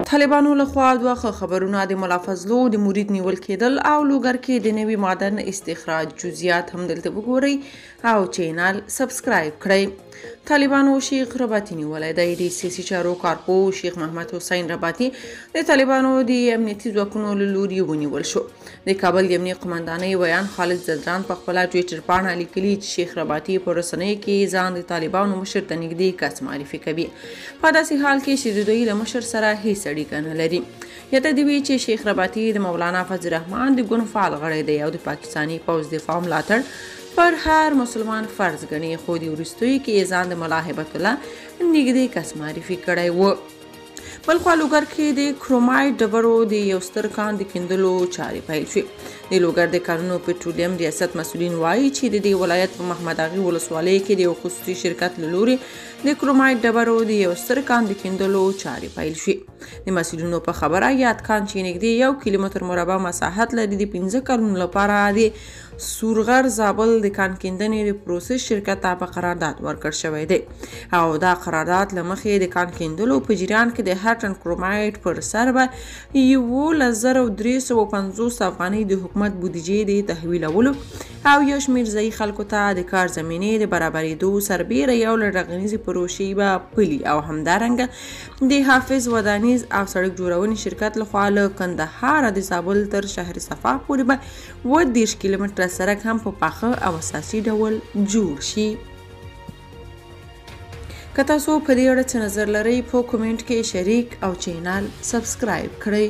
طالبانو لخوا دوه ښه خبرونه، د ملا فضلو د مرید نیول کېدل او لوګر کې د نوي معدن استخراج جزئیات هم دلته وګورئ او چینل سبسکرایب کړئ. طالبانو شیخ رباطي نیولی دی. د سیاسي چارو کارپوه شیخ محمد حسین رباطي د طالبانو د امنیتي ځواکونو له لوري ونیول شو. د کابل د امنیې قومندانۍ ویاند خالد ځدران په خپله ټویټر پاڼه لیکلي چې شیخ رباطي په رسنیو کې ځان د طالبانو مشر ته نږدې کس معرفي کوي، په داسې حال کې چې د دوی له مشر سره هیڅ اړیکه نه لري. یاده دې وي چې شیخ رباطي د مولانا فضل الرحمن د ګوند فعال غړی دی او د پاکستاني پوځ دفاع ملاتړ پر هر مسلمان فرض ګڼي، خو د وروستیو کې یې ځان د ملا هبت الله نږدې کس معرفي کړی و. بلخوا لوګر کې د کرومایټ ډبرو د یو ستر کان د کیندلو چارې پیل شوې. د لوګر د کانونو پټرولیم ریاست مسؤلین وایي چې د دې ولایت په محمد اغې ولسوالۍ کې د یو خصوصي شرکت له لوري د کرومایټ ډبرو د یو ستر کان د کیندلو چارې پیل شوې. د مسؤلینو په خبره یاد کان چې نږدې 1 کیلومتر مربع مساحت لري، د 5 کلونو لپاره د سورغر زابل د کان کیندنې د پروسس شرکت ته په قرارداد ورکړ شوی دی او دا قرارداد له مخې د کان کیندلو په جریان کې د هر ټن کرومایټ پر سر به 11,350 افغانۍ د حکومت بودیجې د تحویلولو او یو شمېر ځایي خلکو ته د کار زمینې د برابرېدو سربېره یو لړ رغنیزې پروژې به پلي او همدارنګه د حافظ ودانیز او سړک جوړونې شرکت لخوا له کندهاره د زابل تر شهر صفا پورې به 37 کیلومتره سړک هم په پاخه او اساسي ډول جوړ شي. که تاسو په دې اړه څه نظر لرئ په کومنټ کې شریک او چینل سبسکرایب کړئ.